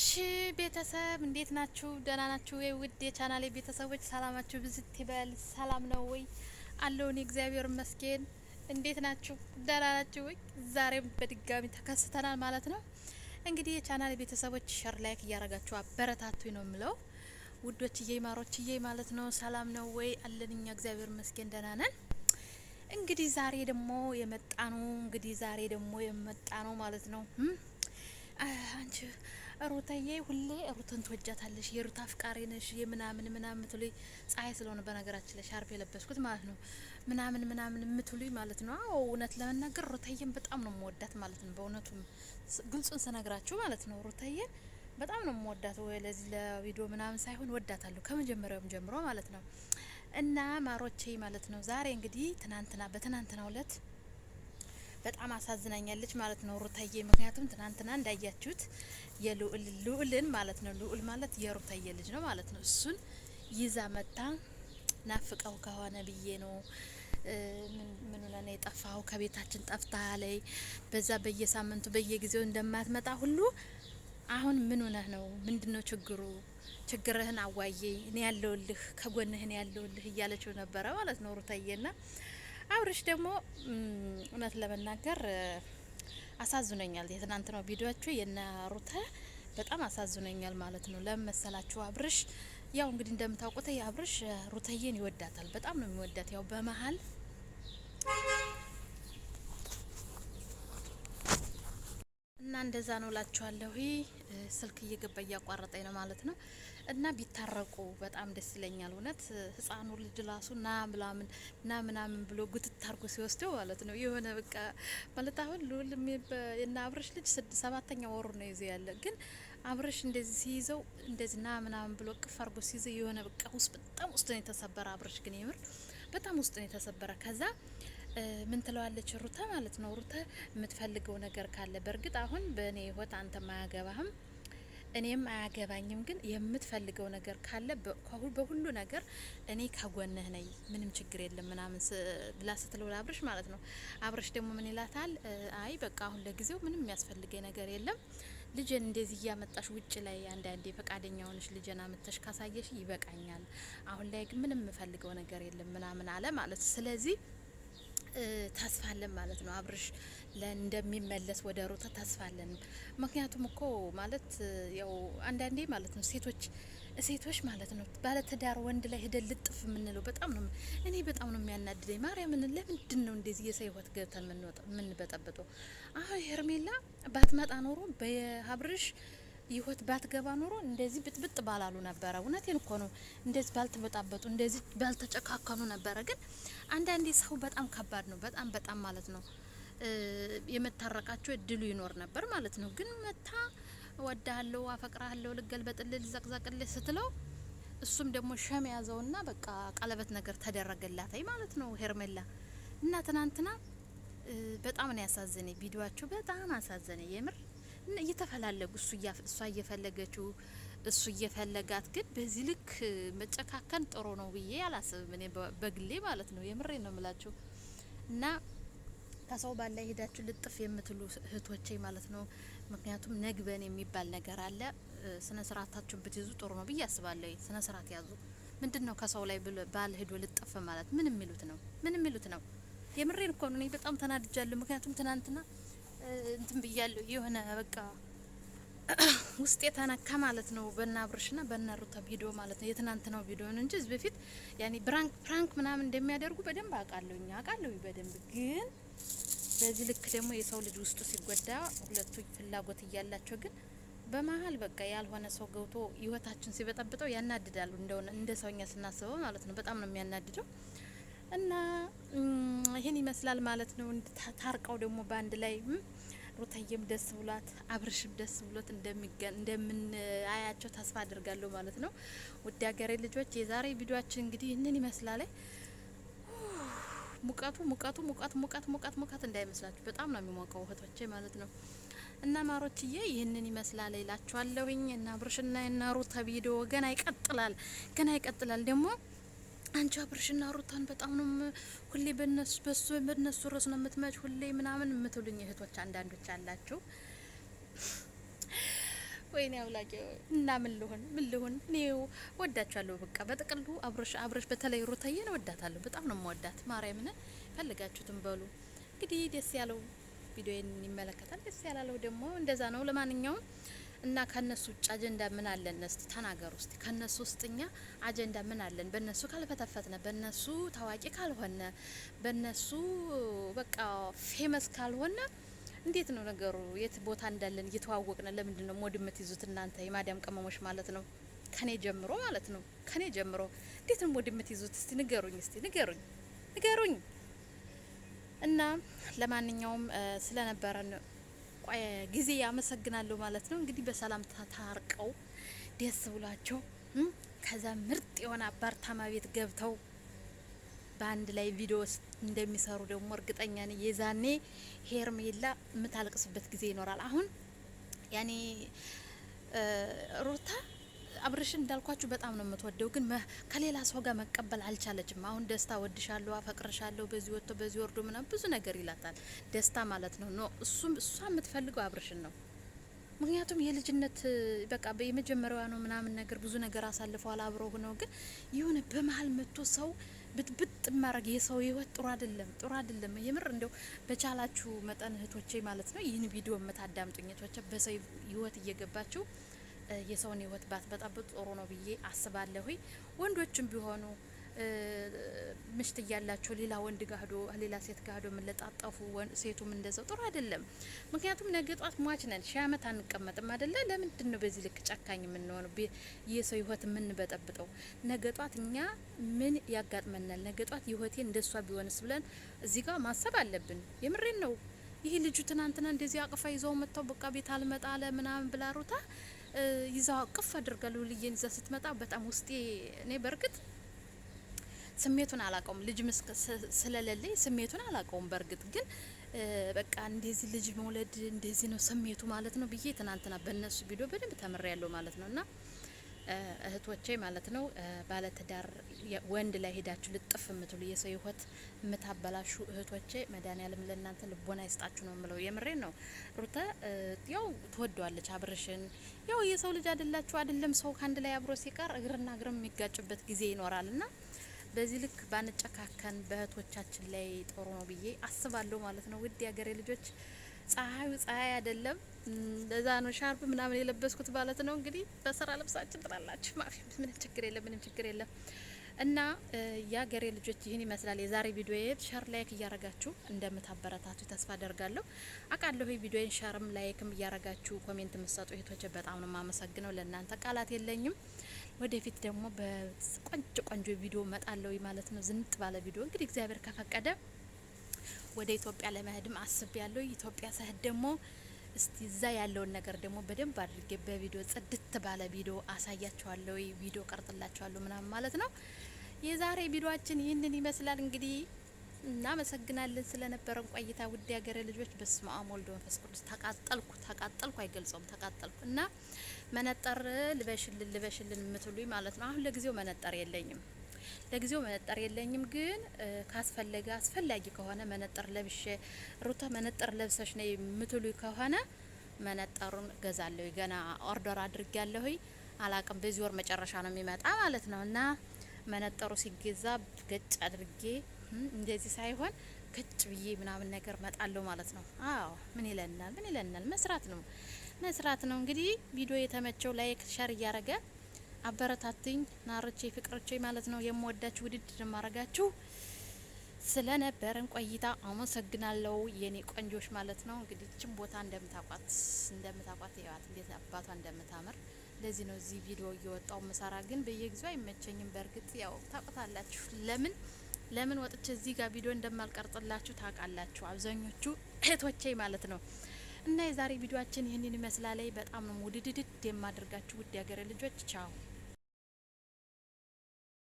እሺ ቤተሰብ እንዴት ናችሁ? ደህና ናችሁ ወይ? ውድ የቻናሌ ቤተሰቦች ሰላማችሁ ብዝት ይበል። ሰላም ነው ወይ? አለሁ እኔ እግዚአብሔር ይመስገን። እንዴት ናችሁ? ደህና ናችሁ ወይ? ዛሬም በድጋሚ ተከስተናል ማለት ነው። እንግዲህ የቻናሌ ቤተሰቦች share፣ like እያረጋችሁ አበረታቱኝ ነው የምለው ውዶችዬ፣ ማሮችዬ ማለት ነው። ሰላም ነው ወይ? አለን እኛ እግዚአብሔር ይመስገን ደህና ነን። እንግዲህ ዛሬ ደግሞ የመጣ ነው እንግዲህ ዛሬ ደግሞ የመጣ ነው ማለት ነው። አንቺ ሩታዬ ሁሌ ሩትን ትወጃታለሽ፣ የሩታ አፍቃሪ ነሽ፣ የምናምን ምናምን ምትሉኝ ፀሐይ ስለሆነ በነገራችን ላይ ሻርፕ የለበስኩት ማለት ነው። ምናምን ምናምን ምትሉኝ ማለት ነው። አዎ እውነት ለመናገር ሩታዬን በጣም ነው የምወዳት ማለት ነው። በእውነቱም ግልጹን ስነግራችሁ ማለት ነው ሩታዬን በጣም ነው የምወዳት። ወይ ለዚህ ለቪዲዮ ምናምን ሳይሆን ወዳታለሁ ከመጀመሪያውም ጀምሮ ማለት ነው። እና ማሮቼ ማለት ነው ዛሬ እንግዲህ ትናንትና በትናንትናው እለት በጣም አሳዝናኛለች ማለት ነው ሩታዬ። ምክንያቱም ትናንትና እንዳያችሁት የልዑል ልዑልን ማለት ነው ልዑል ማለት የሩታዬ ልጅ ነው ማለት ነው። እሱን ይዛ መታ ናፍቀው ከሆነ ብዬ ነው ምን ሆነ ነው የጠፋው ከቤታችን ጠፍታ ላይ በዛ በየሳምንቱ በየጊዜው እንደማትመጣ ሁሉ አሁን ምን ሆነህ ነው? ምንድነው ችግሩ? ችግርህን አዋዬ፣ እኔ ያለውልህ፣ ከጎንህ እኔ ያለውልህ እያለችው ነበረ ማለት ነው ሩታዬና አብርሽ ደግሞ እውነት ለመናገር አሳዝኖኛል። የትናንትናው ቪዲዮቸው የነ ሩታ በጣም አሳዝኖኛል ማለት ነው። ለምን መሰላችሁ? አብርሽ ያው እንግዲህ እንደምታውቁት አብርሽ ሩታዬን ይወዳታል፣ በጣም ነው የሚወዳት። ያው በመሀል እና እንደዛ ነው እላችኋለሁ። ስልክ እየገባ እያቋረጠኝ ነው ማለት ነው። እና ቢታረቁ በጣም ደስ ይለኛል። እውነት ህፃኑ ልጅ ራሱ ና ምናምን ና ምናምን ብሎ ጉትት አርጎ ሲወስደው ማለት ነው የሆነ በቃ ማለት አሁን ልዑል እና አብርሽ ልጅ 7ኛ ወሩ ነው ይዘው ያለ፣ ግን አብርሽ እንደዚህ ሲይዘው እንደዚህ ና ምናምን ብሎ ቅፍ አርጎ ሲይዘው የሆነ በቃ ውስጥ በጣም ውስጥ ነው የተሰበረ። አብርሽ ግን የምር በጣም ውስጥ ነው የተሰበረ። ከዛ ምን ትለዋለች ሩታ ማለት ነው። ሩታ የምትፈልገው ነገር ካለ በእርግጥ አሁን በእኔ ህይወት አንተ ማያገባህም እኔም አያገባኝም፣ ግን የምትፈልገው ነገር ካለ በሁሉ ነገር እኔ ከጎንህ ነኝ፣ ምንም ችግር የለም ምናምን ብላ ስትለው አብርሽ ማለት ነው። አብርሽ ደግሞ ምን ይላታል? አይ በቃ አሁን ለጊዜው ምንም የሚያስፈልገኝ ነገር የለም፣ ልጄን እንደዚህ እያመጣሽ ውጭ ላይ አንዳንዴ ፈቃደኛ ሆነሽ ልጄን አመጣሽ ካሳየሽ ይበቃኛል። አሁን ላይ ግን ምንም የምፈልገው ነገር የለም ምናምን አለ ማለት። ስለዚህ ተስፋ አለን ማለት ነው። አብርሽ እንደሚመለስ ወደ ሩታ ተስፋ አለን። ምክንያቱም እኮ ማለት ያው አንዳንዴ ማለት ነው ሴቶች ሴቶች ማለት ነው ባለትዳር ወንድ ላይ ሄደን ልጥፍ የምንለው በጣም ነው፣ እኔ በጣም ነው የሚያናድደኝ። ማርያምን ለምንድን ነው እንደዚህ የሰው ህይወት ገብተን የምንበጠብጠው? አሁን ሄርሜላ ባትመጣ ኖሮ በአብርሽ ህይወት ባትገባ ኖሮ እንደዚህ ብጥብጥ ባላሉ ነበረ። እውነቴን እኮ ነው። እንደዚህ ባልተበጣበጡ፣ እንደዚህ ባልተጨካከኑ ነበረ። ግን አንዳንዴ ሰው በጣም ከባድ ነው። በጣም በጣም ማለት ነው። የመታረቃቸው እድሉ ይኖር ነበር ማለት ነው። ግን መታ ወዳለሁ፣ አፈቅራለሁ፣ ልገልበጥልህ፣ ልዘቅዘቅልህ ስትለው እሱም ደግሞ ሸም ያዘውና በቃ ቀለበት ነገር ተደረገላታይ ማለት ነው ሄርሜላ። እና ትናንትና በጣም ነው ያሳዘነኝ ቪዲዮአቸው፣ በጣም አሳዘነኝ የምር እየተፈላለጉ እሷ እየፈለገችው እሱ እየፈለጋት፣ ግን በዚህ ልክ መጨካከን ጥሩ ነው ብዬ አላስብም። እኔ በግሌ ማለት ነው የምሬ ነው የምላችሁ። እና ከሰው ባል ላይ ሄዳችሁ ልጥፍ የምትሉ እህቶቼ ማለት ነው። ምክንያቱም ነግበን የሚባል ነገር አለ። ስነ ስርዓታችሁን ብትይዙ ጥሩ ነው ብዬ አስባለሁ። ስነ ስርዓት ያዙ። ምንድን ነው ከሰው ላይ ባል ሄዶ ልጥፍ ማለት ምን የሚሉት ነው? ምን የሚሉት ነው? የምሬን እኮ ነው። እኔ በጣም ተናድጃለሁ። ምክንያቱም ትናንትና እንትን ብያለሁ የሆነ በቃ ውስጥ የተነካ ማለት ነው። በእነ አብርሽና በእነ ሩታ ቪዲዮ ማለት ነው። የትናንትናው ቪዲዮ ነው እንጂ እዚህ በፊት ያኔ prank ምናምን እንደሚያደርጉ በደንብ አውቃለሁኝ አውቃለሁ በደንብ። ግን በዚህ ልክ ደግሞ የሰው ልጅ ውስጡ ሲጎዳ ሁለቱ ፍላጎት እያላቸው ግን በመሀል በቃ ያልሆነ ሰው ገብቶ ህይወታችን ሲበጠብጠው ያናድዳሉ። እንደሆነ እንደ ሰውኛ ስናስበው ማለት ነው በጣም ነው የሚያናድደው። እና ይህን ይመስላል ማለት ነው። ታርቀው ደግሞ በአንድ ላይ ሩታዬም ደስ ብሏት አብርሽም ደስ ብሎት እንደምናያቸው ተስፋ አድርጋለሁ ማለት ነው። ውድ ሀገሬ ልጆች የዛሬ ቪዲዮአችን እንግዲህ ይህንን ይመስላል። ሙቀቱ ሙቀቱ ሙቀት ሙቀት ሙቀት ሙቀት እንዳይመስላችሁ በጣም ነው የሚሞቀው እህቶቼ ማለት ነው። እና ማሮችዬ ይህንን ይመስላል እላችኋለሁኝ። እና አብርሽና እና ሩታ ቪዲዮ ገና ይቀጥላል፣ ገና ይቀጥላል ደግሞ አንቺ አብርሽና ሩታን በጣም ነው ሁሌ በነሱ በሱ በነሱ ርዕስ ነው የምትመጭ ሁሌ ምናምን የምትሉኝ እህቶች አንዳንዶች አላችሁ። ወይ ወይኔ አምላኬ! እና ምን ልሆን ምን ልሆን? እኔ ወዳችኋለሁ። በቃ በጥቅሉ አብረሽ አብረሽ በተለይ ሩታዬን ወዳታለሁ። በጣም ነው የምወዳት። ማርያምን ፈልጋችሁትን በሉ እንግዲህ። ደስ ያለው ቪዲዮን ይመለከታል፣ ደስ ያላለው ደግሞ እንደዛ ነው። ለማንኛውም እና ከነሱ ውጭ አጀንዳ ምን አለን? እስቲ ተናገሩ እስቲ። ከነሱ ውስጥ እኛ አጀንዳ ምን አለን? በነሱ ካልፈተፈትነ፣ በነሱ ታዋቂ ካልሆነ፣ በነሱ በቃ famous ካልሆነ እንዴት ነው ነገሩ? የት ቦታ እንዳለን እየተዋወቅን ለምንድን ነው mood የምትይዙት እናንተ የማዳም ቅመሞች ማለት ነው? ከኔ ጀምሮ ማለት ነው። ከኔ ጀምሮ እንዴት ነው mood የምትይዙት? እስቲ ንገሩኝ፣ እስቲ ንገሩኝ፣ ንገሩኝ። እና ለማንኛውም ስለነበረን ጊዜ ያመሰግናለሁ ማለት ነው። እንግዲህ በሰላም ታርቀው ደስ ብሏቸው ከዛ ምርጥ የሆነ አፓርታማ ቤት ገብተው በአንድ ላይ ቪዲዮ እንደሚሰሩ ደግሞ እርግጠኛ ነኝ። የዛኔ ሄርሜላ የምታለቅስበት ጊዜ ይኖራል። አሁን ያኔ ሩታ አብርሽን እንዳልኳችሁ በጣም ነው የምትወደው፣ ግን ከሌላ ሰው ጋር መቀበል አልቻለችም። አሁን ደስታ ወድሻለሁ፣ አፈቅርሻለሁ፣ በዚህ ወጥቶ በዚህ ወርዶ ምናምን ብዙ ነገር ይላታል። ደስታ ማለት ነው። No፣ እሱም እሷ የምትፈልገው አብርሽን ነው። ምክንያቱም የልጅነት በቃ የመጀመሪያዋ ነው ምናምን ነገር ብዙ ነገር አሳልፈዋል አብረው ሆነው፣ ግን የሆነ በመሀል መጥቶ ሰው ብጥብጥ ማድረግ የሰው ህይወት ጥሩ አይደለም፣ ጥሩ አይደለም። የምር እንደው በቻላችሁ መጠን እህቶቼ ማለት ነው፣ ይህን ቪዲዮ የምታዳምጡኝ እህቶቼ፣ በሰው ህይወት እየገባችሁ የሰውን ህይወት ባትበጣብጡ ጥሩ ነው ብዬ አስባለሁ። ወንዶችም ቢሆኑ ምሽት እያላቸው ሌላ ወንድ ጋር ሄዶ ሌላ ሴት ጋር ሄዶ የምንለጣጠፉ፣ ሴቱም እንደዛው ጥሩ አይደለም። ምክንያቱም ነገ ጧት ሟች ነን፣ ሺህ አመት አንቀመጥም አይደለ? ለምንድን ነው በዚህ ልክ ጨካኝ የምንሆነው? የሰው ህይወት የምንበጠብጠው? ነገ ጧት እኛ ምን ያጋጥመናል? ነገ ጧት ህይወቴ እንደሷ ቢሆንስ ብለን እዚህ ጋር ማሰብ አለብን። የምሬን ነው። ይህ ልጁ ትናንትና እንደዚህ አቅፋ ይዘው መጥተው በቃ ቤት አልመጣ አለ ምናምን ብላ ሩታ ይዛው አቅፍ አድርጋ ሉልዬን ይዛ ስትመጣ በጣም ውስጤ፣ እኔ በእርግጥ ስሜቱን አላውቀውም። ልጅ ስለሌለኝ ስሜቱን አላውቀውም። በእርግጥ ግን በቃ እንደዚህ ልጅ መውለድ እንደዚህ ነው ስሜቱ ማለት ነው ብዬ ትናንትና በእነሱ ቪዲዮ በደንብ ተምሬያለሁ ማለት ነው። እና እህቶቼ ማለት ነው፣ ባለትዳር ወንድ ላይ ሄዳችሁ ልጥፍ የምትሉ፣ የሰው ህይወት የምታበላሹ እህቶቼ መድኃኒዓለም ለእናንተ ልቦና ይስጣችሁ ነው የምለው። የምሬን ነው። ሩታ ያው ትወደዋለች አብርሽን። ያው የሰው ልጅ አይደላችሁ አይደለም፣ ሰው ከአንድ ላይ አብሮ ሲቀር እግርና እግርም የሚጋጭበት ጊዜ ይኖራል እና በዚህ ልክ ባንጨካከን በእህቶቻችን ላይ ጥሩ ነው ብዬ አስባለሁ ማለት ነው። ውድ የሀገሬ ልጆች፣ ፀሐዩ ፀሐይ አይደለም፣ ለዛ ነው ሻርፕ ምናምን የለበስኩት ማለት ነው። እንግዲህ በስራ ልብሳችን ትላላችሁ፣ ምንም ችግር የለም፣ ምንም ችግር የለም። እና የሀገሬ ልጆች ይህን ይመስላል የዛሬ ቪዲዮ። Share like እያረጋችሁ እንደምታበረታቱ ተስፋ አደርጋለሁ። አውቃለሁ ቪዲዮን share ም like ም እያረጋችሁ comment የምትሰጡ እህቶች በጣም ነው የማመሰግነው። ለእናንተ ቃላት የለኝም። ወደፊት ደግሞ በቆንጆ ቆንጆ ቪዲዮ መጣለሁ ማለት ነው። ዝንጥ ባለ ቪዲዮ እንግዲህ እግዚአብሔር ከፈቀደ ወደ ኢትዮጵያ ለመሄድም አስቤያለሁ። ኢትዮጵያ ስሄድ ደግሞ እስቲ እዛ ያለውን ነገር ደግሞ በደንብ አድርጌ በቪዲዮ ጽድት ባለ ቪዲዮ አሳያችኋለሁ። ቪዲዮ ቀርጥላችኋለሁ ምናምን ማለት ነው። የዛሬ ቪዲዮአችን ይህንን ይመስላል። እንግዲህ እናመሰግናለን ስለነበረን ቆይታ ውድ ያገሬ ልጆች። በስመ አብ ወልድ መንፈስ ቅዱስ። ተቃጠልኩ፣ ተቃጠልኩ፣ አይገልጸውም። ተቃጠልኩ። እና መነጠር ልበሽልን ልበሽልን የምትሉኝ ማለት ነው። አሁን ለጊዜው መነጠር የለኝም። ለጊዜው መነጠር የለኝም፣ ግን ካስፈለገ፣ አስፈላጊ ከሆነ መነጠር ለብሼ፣ ሩታ መነጠር ለብሰሽ ነው የምትሉኝ ከሆነ መነጠሩን ገዛለሁ። ገና order አድርጌያለሁ። አላቅም፣ በዚህ ወር መጨረሻ ነው የሚመጣ ማለት ነው። እና መነጠሩ ሲገዛ ገጭ አድርጌ፣ እንደዚህ ሳይሆን ገጭ ብዬ ምናምን ነገር መጣለሁ ማለት ነው። አዎ፣ ምን ይለናል? ምን ይለናል? መስራት ነው፣ መስራት ነው። እንግዲህ ቪዲዮ የተመቸው like share እያረገ አበረታትኝ ናርቼ ፍቅሮቼ ማለት ነው። የምወዳችሁ፣ ውድድ ማረጋችሁ፣ ስለነበረን ቆይታ አመሰግናለሁ የኔ ቆንጆች ማለት ነው። እንግዲህ ይችን ቦታ እንደምታቋት ያዋት እንዴት አባቷ እንደምታምር። ለዚህ ነው እዚህ ቪዲዮ እየወጣው ምሰራ፣ ግን በየጊዜው አይመቸኝም። በእርግጥ ያው ታውቁታላችሁ፣ ለምን ለምን ወጥቼ እዚህ ጋር ቪዲዮ እንደማልቀርጽላችሁ ታውቃላችሁ አብዛኞቹ እህቶቼ ማለት ነው። እና የዛሬ ቪዲዮአችን ይህንን ይመስላል። በጣም ነው ውድድድድ የማደርጋችሁ ውድ ያገሬ ልጆች። ቻው።